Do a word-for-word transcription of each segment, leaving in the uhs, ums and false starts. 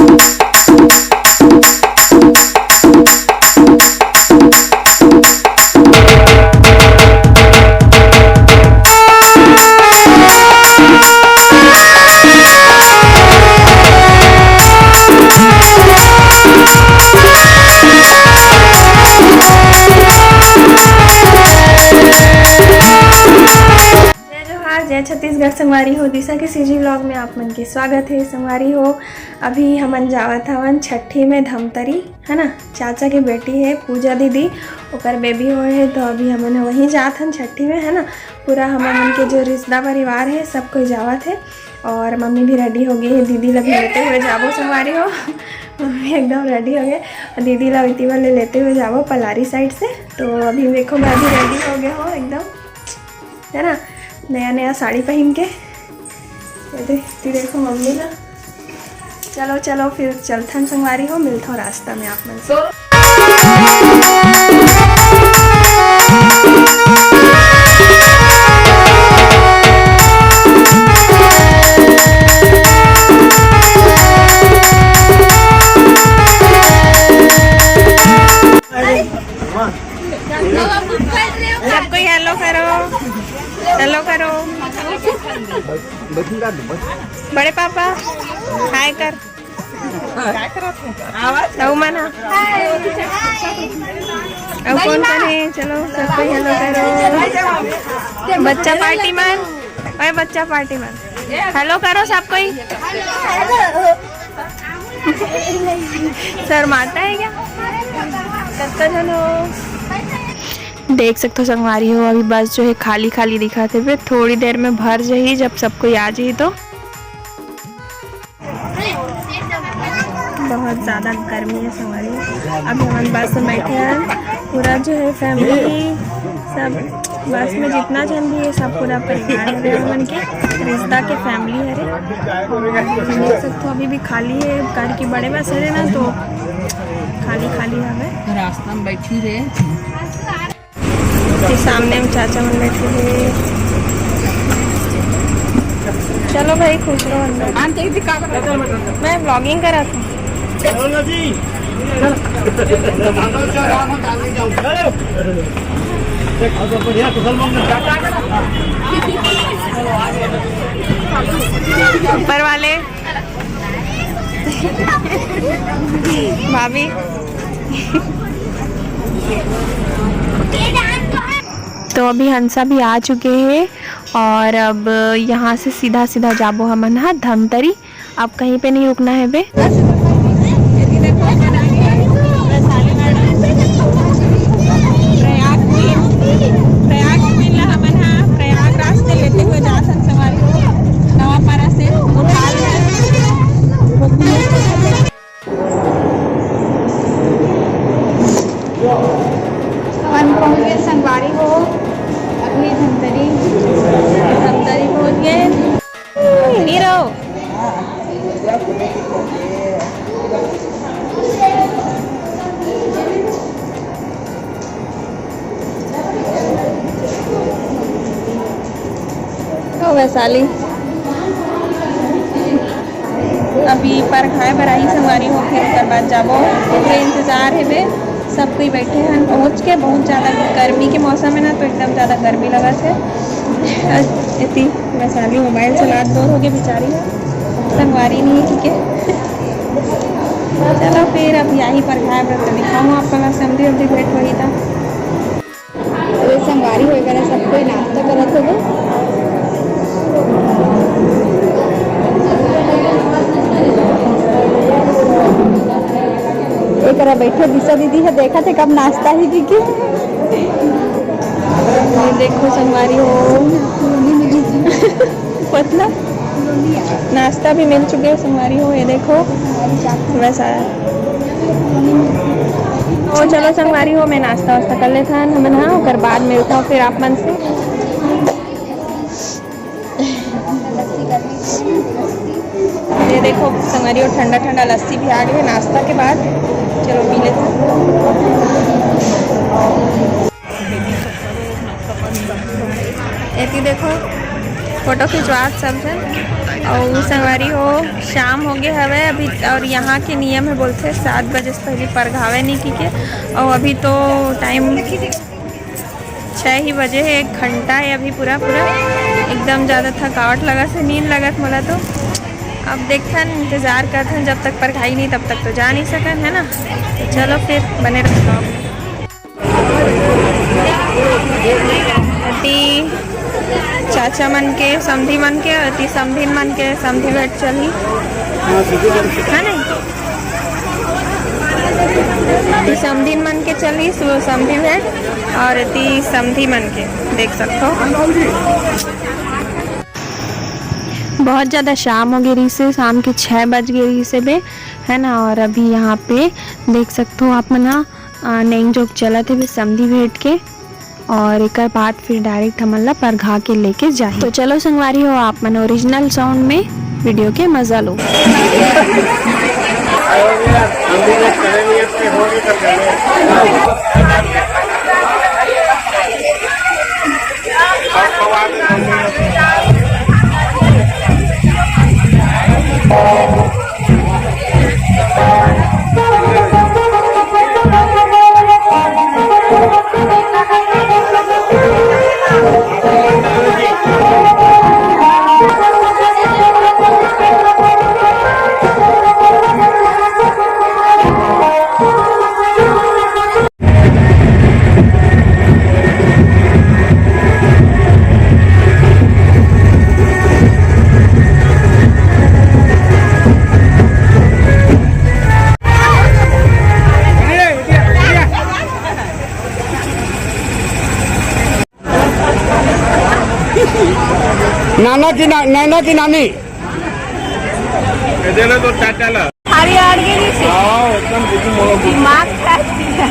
जय जोहार, जय छत्तीसगढ़ संगवारी हो। दिशा के सीजी व्लॉग में आप मन के स्वागत है संगवारी हो। अभी हमन जावत हवन छट्ठी में धमतरी, है ना। चाचा के बेटी है पूजा दीदी, ओकर बेबी होए है, तो अभी हमन वहीं जात हन छट्ठी में, है ना। पूरा हमन मन के जो रिश्ता परिवार है, सब कोई जावत है। और मम्मी भी रेडी हो गई है, दीदी ला भी लेते हुए जाबो संगवारी हो। मम्मी एकदम रेडी हो गए और दीदी ला इति वाले लेते हुए जाबो पलारी साइड से। तो अभी देखो, मैं भी रेडी हो गया हूँ एकदम, है ना, नया नया साड़ी पहन के। ये दे-, ये देखो मम्मी ना। चलो चलो, फिर चलथन संगवारी हो, मिलथो रास्ता में आप मन से। सबको हेलो करो, हेलो करो। बड़े पापा, हाय कर। अउ मन ह? अउ कौन कौन है? चलो, सबको हेलो करो। बच्चा पार्टी मन, अरे बच्चा पार्टी मन, हेलो करो सब कोई। शर्माता है क्या? कतका झन हो? देख सकते हो संगवारी हो, अभी बस जो है खाली खाली दिखत हे, थोड़ी देर में भर जाही, जब सब कोई आ जाही तो। बहुत ज़्यादा गर्मी है संगवारी। अभी हमन बस में बैठे हैं, पूरा जो है फैमिली सब बस में, जितना झन भी है सब पूरा परिवार हरे हमन के, रिश्ता के फैमिली हरे। और देख सकते हो अभी भी खाली है, घर की बड़े बस हरे ना, तो खाली खाली हवे। रास्ता में बैठी रहे। ये सामने में चाचा मन बैठे हैं। चलो भाई, खुश रहो अंदर। मैं व्लॉगिंग करत हूँ। ऊपर वाले भाभी। तो अभी हंसा भी आ चुके हैं और अब यहाँ से सीधा सीधा जाबो हमन हा धमतरी। अब कहीं पे नहीं रुकना है बे। प्रयाग, प्रयाग मेला हमन हा प्रयागराज से लेते हुए जा संगवारी नवापारा से उठा ले। अपन पहुंच गए संगवारी हो, अभी धमतरी, धमतरी पहुंच गए। हीरो। ओ वैशाली, अभी परघाए बर आही संगवारी हो, फिर ओकर बाद जाबो। ओकरे इंतजार हे बे, सब कोई बैठे हन पहुँच के। बहुत ज़्यादा गर्मी के मौसम है ना, तो एकदम ज़्यादा गर्मी लगत है। एती वैशाली मोबाइल चलात बोर हो गए बेचारी ह, संगवारी नहीं है, ठीक है। चलो फिर अब यही परघाए बर तो दिखाऊँ आप मन ला, समधी उमधी भेंट होही त। अरे संगवारी होए करा, सब कोई नाश्ता करत होबे। एकरा बैठे दिशा दीदी है, देखत हे कब नाश्ता ही की के। ये देखो संगवारी हो, पतला नाश्ता भी मिल चुके हैं संगवारी हो। ये देखो वैसा है। तो चलो संगवारी हो, मैं नाश्ता वास्ता कर लेथन हमन हा, ओकर बाद मिलता हूँ फिर आप मन से। ये देखो संगवारी हो, ठंडा ठंडा लस्सी भी आ गए नाश्ता के बाद। चलो पी लेते हैं। एती देखो, फोटो खिंचवात सब झन। अउ संगवारी हो, शाम हो गए हवे अभी, और यहाँ के नियम है, बोलते सात बजे से पहले परघावे नहीं की के। और अभी तो टाइम छः ही बजे है, एक घंटा है अभी पूरा पूरा। एकदम ज़्यादा थकावट लगा से नींद लगत मोला तो। अब देखथन, इंतज़ार करथन जब तक परघाई नहीं तब तक तो जा नहीं सकन, है ना। तो चलो फिर बने रहो vlog में। ती चाचा मन के, समधी मन के, ती समधिन मन के समधी भेंट चलही, है नहीं? ती समधिन मन के चलही, सु-, समधी भेंट, और ती समधी मन के देख सकथो। बहुत ज़्यादा शाम हो गई रही से, शाम के छः बज गए रही से बे, है ना। और अभी यहाँ पे देख सकथो आप मन ह, अ, नेंग जोग चलत हे बे समधी भेंट के, और एकर बाद फिर डायरेक्ट हमन ला परघा के लेके जाही। तो चलो संगवारी हो, आप मन ओरिजिनल साउंड में वीडियो के मजा लो। नाना की ना-, नैना की नानी। ये दे लो तो चाचा ला। अरे यार, ये नहीं से। हाँ, एकदम कुछ मोड़ो। दिमाग खराब किया।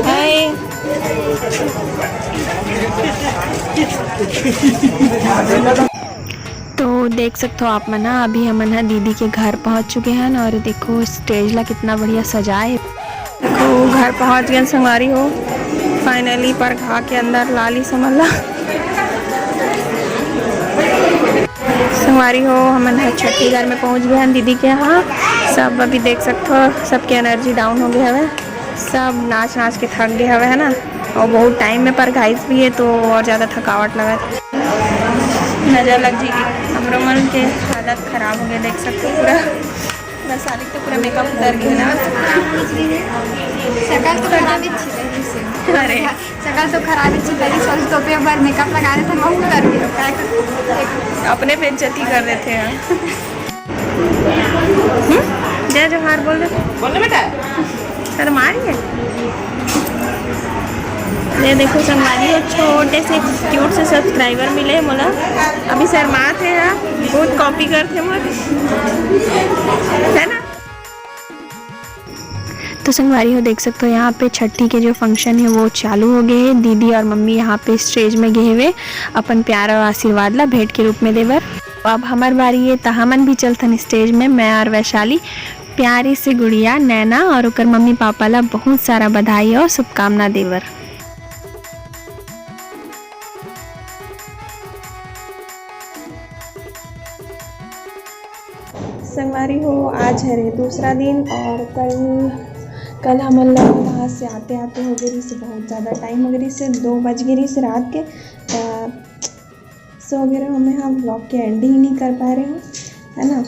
हाय। तो देख सकते हो आप मन ह, अभी हमन ह दीदी के घर पहुंच चुके हैं और देखो stage ला कितना बढ़िया सजाए हे। देखो घर पहुंच गए संगवारी हो, finally परघा के अंदर लाली समझ ला। संगवारी हो, हमन ह छठी घर में पहुंच गए हैं दीदी के यहाँ। सब अभी देख सकते हो, सबके energy down हो गया है। सब नाच नाच के थक गए हवे, है ना, और बहुत टाइम में परघाइस भी है तो और ज़्यादा थकावट लगत। नजर लग जाएगी, हमरो मन के हालत खराब हो गया, देख सकते हो पूरा। वैशाली तो पूरा मेकअप उतर गया ना। शकल तो खराब ही थी पहले से। अरे। शकल तो खराब ही थी पहले, सोच तो पे बार मेकअप लगा रहे थे, वो उतर गया। अपने पे इज्जती कर देते हैं। हम्म? जय जोहार बोल दे। बोल ना बेटा। शर्मा रही है? ये देखो संगवारी हो, छोटे से क्यूट से सब्सक्राइबर मिले हे मोला। अभी शर्मात हे हा, बहुत कॉपी करथे मोर, है ना? तो संगवारी हो, देख सकते हो यहाँ पे छठी के जो फंक्शन है वो चालू हो गए है। दीदी और मम्मी यहाँ पे स्टेज में गए हुए अपन प्यार और आशीर्वाद ला भेंट के रूप में देवर। तो अब हमर बारी है, त हमन भी चलथन स्टेज में, मैं और वैशाली। प्यारी से गुड़िया नैना और ओकर मम्मी पापा ला बहुत सारा बधाई और शुभकामना देवर। संगवारी हो, आज हरे दूसरा दिन और कल, कल हमन ला वहाँ से आते आते हो गए रहिस, बहुत ज़्यादा टाइम हो गए रहिस, दो बज गए रहिस रात के। त सो गए रहे हमें, हम ब्लॉग के एंड ही नहीं कर पा रहे हो, है ना?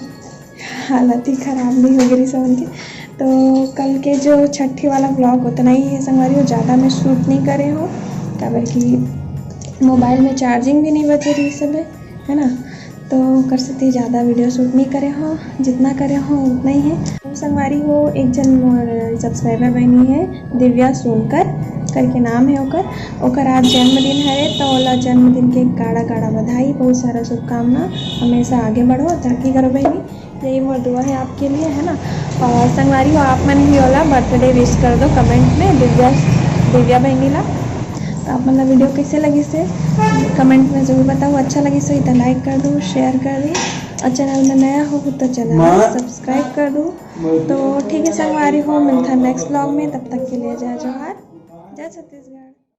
हालत ही ख़राब नहीं हो गई रहिस हमन के। तो कल के जो छठी वाला ब्लॉग उतना ही है संगवारी हो, ज़्यादा मैं शूट नहीं करे हो, काबर कि मोबाइल में चार्जिंग भी नहीं बचे रहिस हवे, है ना? तो ओकर सेती ज़्यादा वीडियो शूट नहीं करे हो, जितना करे हो उतना ही है। तो संगवारी हो, एक जन मोर सब्सक्राइबर बनी है, दिव्या सोनकर करके नाम है ओकर। ओकर आज जन्मदिन हरे, तो ओला जन्मदिन के गाड़ा गाड़ा बधाई, बहुत सारा शुभकामना। हमेशा आगे बढ़ो, तरक्की करो बहनी, यही मोर दुआ है आपके लिए, है ना? और संगवारी हो, आप मन भी ओला बर्थडे विश कर दो कमेंट में, दिव्या, दिव्या बहनी ला। तो आप मन ला वीडियो कैसे लगिस हे कमेंट में जरूर बताओ। अच्छा लगिस होही तो लाइक कर दो, शेयर कर दो, और चैनल में नया हो तो चैनल ला सब्सक्राइब कर दो। तो ठीक है संगवारी हो, मिलथन नेक्स्ट ब्लॉग में, तब तक के लिए जय जोहार, जय छत्तीसगढ़।